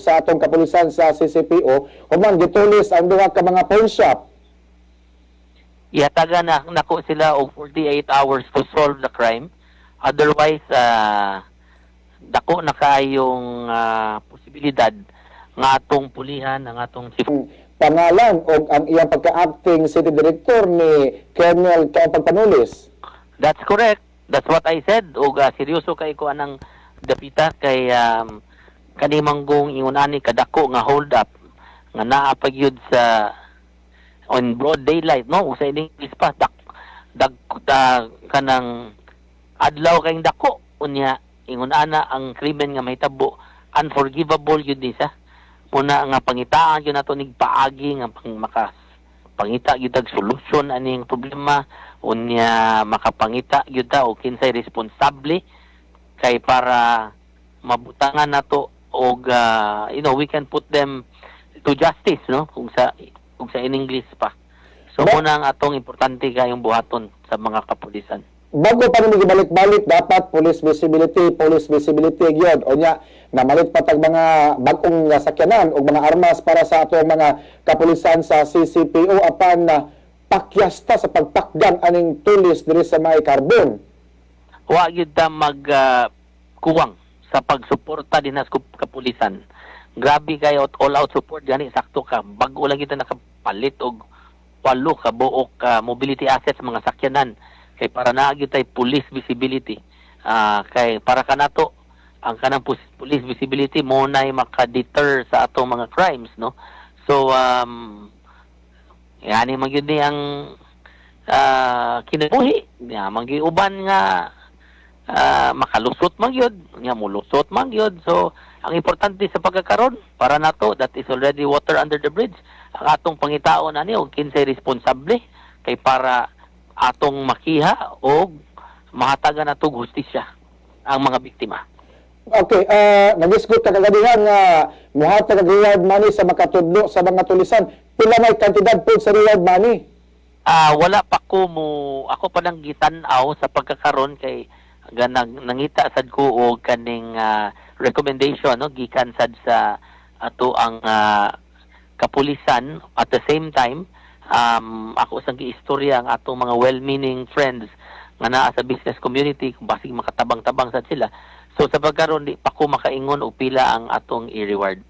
sa atong kapulisan sa CCPO human gitulis ang duha ka mga pawn shop. Ihatagan na nako sila og 48 hours to solve the crime. Otherwise, dako na kaayong posibilidad nga atong pulihan ang atong chief. Pangalan o ang iyang pagka-acting city director ni Colonel Kaong Pagpanulis. That's correct. That's what I said. Og seryoso kay ko anang dapita kay kani manggong ingon ani kadako nga hold up nga naa pa gyud sa on broad daylight, no, ug sa English pa dak dag da, kanang adlaw kayong dako. Unya ingon ana ang krimen nga mahitabo, unforgivable yun ni sa muna nga pangitaan gyud nato nig paagi nga pang maka pangita gyud tag solusyon aning problema. Unya makapangita gyud ta og kinsay responsable kay para mabutangan nato og we can put them to justice, no, kung sa in English pa. So muna ang atong importante kayong buhaton sa mga kapulisan. Bago pa nimo gibalik-balik, dapat police visibility gyud. Unya namalit pa tag mga bag-ong sakyanan og mga armas para sa atong mga kapulisan sa CCPO, apan na pakyasta sa pagpakgan aning tulis diri sa may Carbon. Wa gyud ta mag kuwang sa pagsuporta din sa kapulisan. Grabe kayo, all out support gani. Sakto ka, bag-o lang kita nakapalit og walo ka buok mobility assets, mga sakyanan, kay para naa gyud tay police visibility. Kay para kanato ang kanang police visibility mo nay maka-deter sa atong mga crimes, no. So yani man gyud ni ang kinabuhi nya man gyud, uban nga makalusot man gyud nya, mulusot man gyud. So ang importante sa pagkakaron para nato, that is already water under the bridge. Ang atong pangitaon ani og kinsay responsable kay para atong makiha og mahatagan nato og hustisya ang mga biktima. Okay, nagisgot ka kagabihan nga muhatag og reward money sa makatudlo sa mga tulisan. Pila may kantidad po sa reward money? Wala pa ko mo, ako pa nang gitan-aw sa pagkakaron kay ganang nangita sad ko og kaning recommendation, no, gikan sad sa ato ang kapulisan. At the same time, ako sang giistorya ang atong mga well-meaning friends nga naa sa business community kung basig makatabang-tabang sad sila. So sa pagkaron, di pa ko makaingon og pila ang atong i-reward.